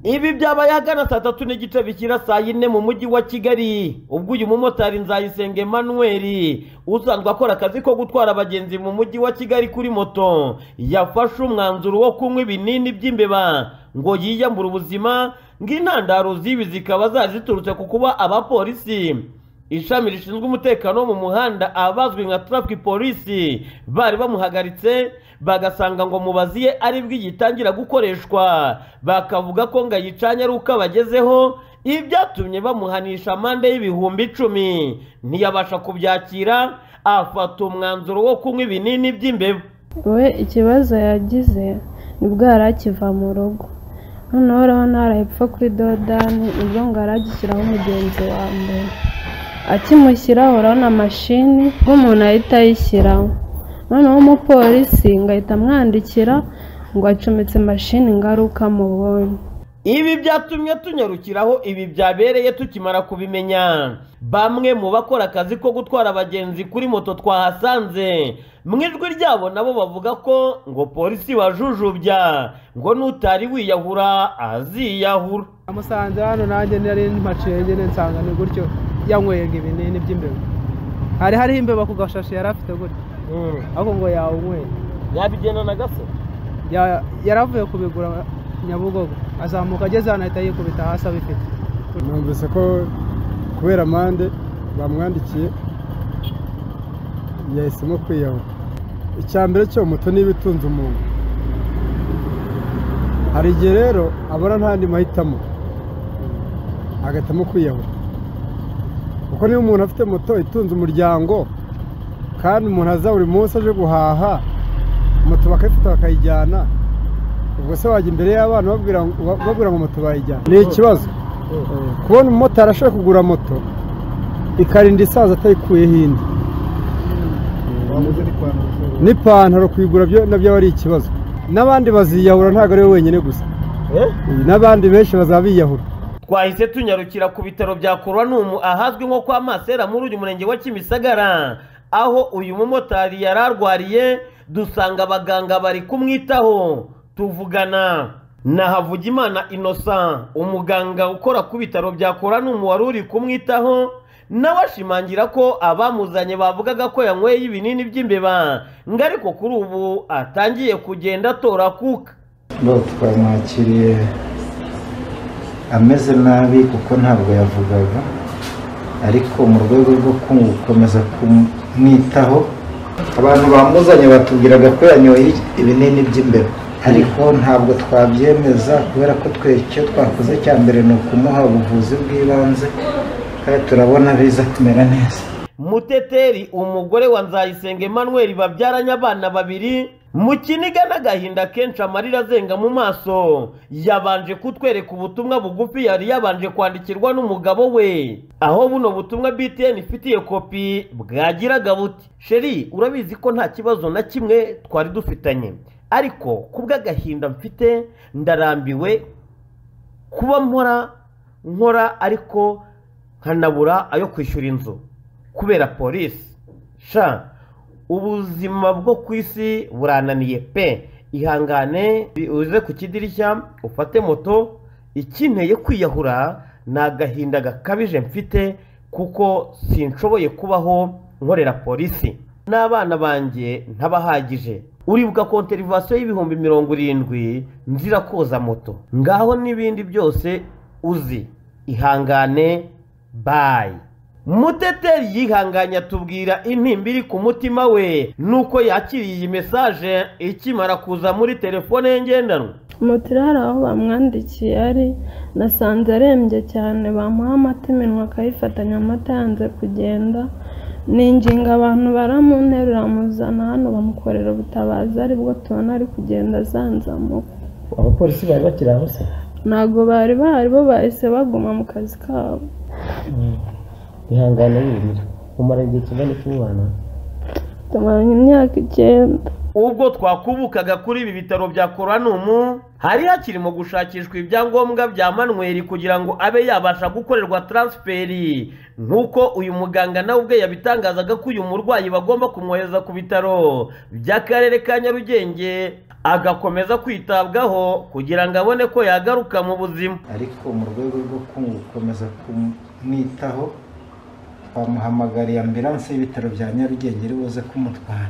Ibi byabaye ahagana 3:30 bikira 4:00 mu mujyi wa Kigali, ubwo uyu mumotari Nzayisenga Emmanuel usanzwe akora akazi ko gutwara abagenzi mu mujyi wa Kigali kuri moto yafashe umwanzuro wo kunywa ibinini by'imbeba ngo yiyambure ubuzima. Ng'intandaro z'ibi zikaba zari ziturutse ku kuba abapolisi ishami rishinzwe umutekano wo mu muhanda abazwi nka traffic police bari bamuhagaritse, bagasanga ngo mubaziye ari bwo igitangira gukoreshwa, bakavuga ko ngo ayicanye ari uko abagezeho. Ibi byatumye bamuhanisha amande y'10,000, ntiyabasha kubyakira, afata umwanzuro wo kunywa ibinini by'imbeba. We ikibazo yagize nibwo yari akiva mu rugo, noneho urabona hari hepfo kuri dodani, nibwo ngo yari agishyiraho umugenzi wa mbere, akimushyiraho urabona mashini nk'umuntu ahita ayishyiraho, noneho umupolisi ngo ahita amwandikira ngo acometse mashini ngaruka amubonye. Ibi byatumye tunyarukiraho ibi byabereye tukimara kubimenya. Bamwe mu bakora akazi ko gutwara abagenzi kuri moto twahasanze, mu ijwi ryabo nabo bavuga ko ngo polisi bajujubya, ngo n'utari wiyahura aziyahura. Namusanze hano nanjye nari mpaciye nyine nsanga ni gutyo yanyweye ibinini by'imbeba. Hari hariho imbeba ku gashashi yari afite gutyo, ariko ngo yawunyweye. Yabigendana gase? Yaravuye kubigura Nyabugogo, azamuka ageze hano ahita yikubita hasi abifite. Numvise ko kubera amande bamwandikiye yahisemo kwiyahura. Icya mbere cyo moto niba itunze umuntu, hari igihe rero abona nta yandi mahitamo agahitamo kwiyahura, kuko niba umuntu afite moto itunze umuryango kandi umuntu aza buri munsi aje guhaha, moto bakayifata bakayijyana, ubwo se wajya imbere y'abana babwira ngo moto bayijyana? Ni ikibazo kubona umumotari ashobora kugura moto ikarinda isaza atayikuyeho indi, n'ipantaro kuyigura nabyo ari ikibazo. N'abandi baziyahura, ntabwo ari we wenyine gusa, n'abandi benshi bazaba biyahura. Twahise tunyarukira ku bitaro bya Koronumu ahazwi nko kwa Masera muri uyu murenge wa Kimisagara, aho uyu mumotari yari arwariye, dusanga abaganga bari kumwitaho. Tuvugana na Havugimana Innocent, umuganga ukora ku bitaro bya Koronumu wari uri kumwitaho, nawe ashimangira ko abamuzanye bavugaga ko yanyweye ibinini by'imbeba, ngo ariko kuri ubu atangiye kugenda atora kuka. Twamwakiriye ameze nabi kuko ntabwo yavugaga, ariko mu rwego rwo gukomeza kumwitaho abantu bamuzanye batubwiraga ko yanyoye ibinini by'imbeba, ariko ntabwo twabyemeza kubera ko twe icyo twakoze cya mbere ni ukumuha ubuvuzi bw'ibanze, kandi turabona biza kumera neza. Muteteri, umugore wa Nzayisenga Emmanuel babyaranye abana babiri, mu kiniga n'agahinda kenshi amarira azenga mu maso, yabanje kutwereka ubutumwa bugufi yari yabanje kwandikirwa n'umugabo we, aho buno butumwa BTN ifitiye kopi bwagiraga buti: sheri, urabizi ko nta kibazo na kimwe twari dufitanye, ariko kubw'agahinda mfite ndarambiwe kuba mpora nkora ariko nkanabura ayo kwishyura inzu kubera polisi. Sha, ubuzima bwo ku isi burananiye pe, ihangane uze ku kidirishya ufate moto. Ikinteye kwiyahura ni agahinda gakabije mfite kuko sinshoboye kubaho nkorera polisi n'abana banjye ntabahagije. Uribuka konterivasiyo y'70,000 nzira koza moto, ngaho n'ibindi byose uzi, ihangane, bayi. Muteteri yihanganye atubwira intimba iri ku mutima we nuko yakiriye iyi mesaje ikimara kuza muri telefone ye ngendanwa. Moto iri hari aho bamwandikiye ari, nasanze arembye cyane, bamuha amata iminwa akayifatanya amata yanze kugenda, ninginga abantu baramunterura muzana hano bamukorera ubutabazi, aribwo tubona ari kugenda azanzamuka. Abapolisi bari bakiri aho se? Ntabwo bari bahari, bo bahise baguma mu kazi kabo. Ihangane wirira, umara igihe kingana iki mubana? Tumaranye imyaka 9. Ubwo twakubukaga kuri ibi bitaro bya Koronumu, hari hakirimo gushakishwa ibyangombwa bya Manuel kugira ngo abe yabasha gukorerwa transferi, nk'uko uyu muganga nawe ubwe yabitangazaga ko uyu murwayi bagomba kumwohereza ku bitaro by'akarere ka Nyarugenge, agakomeza kwitabwaho kugira ngo abone ko yagaruka mu buzima. Ariko mu rwego rwo gukomeza kumwitaho, twamuhamagariye ambilanse y'ibitaro bya Nyarugenge iri buze kumutwara.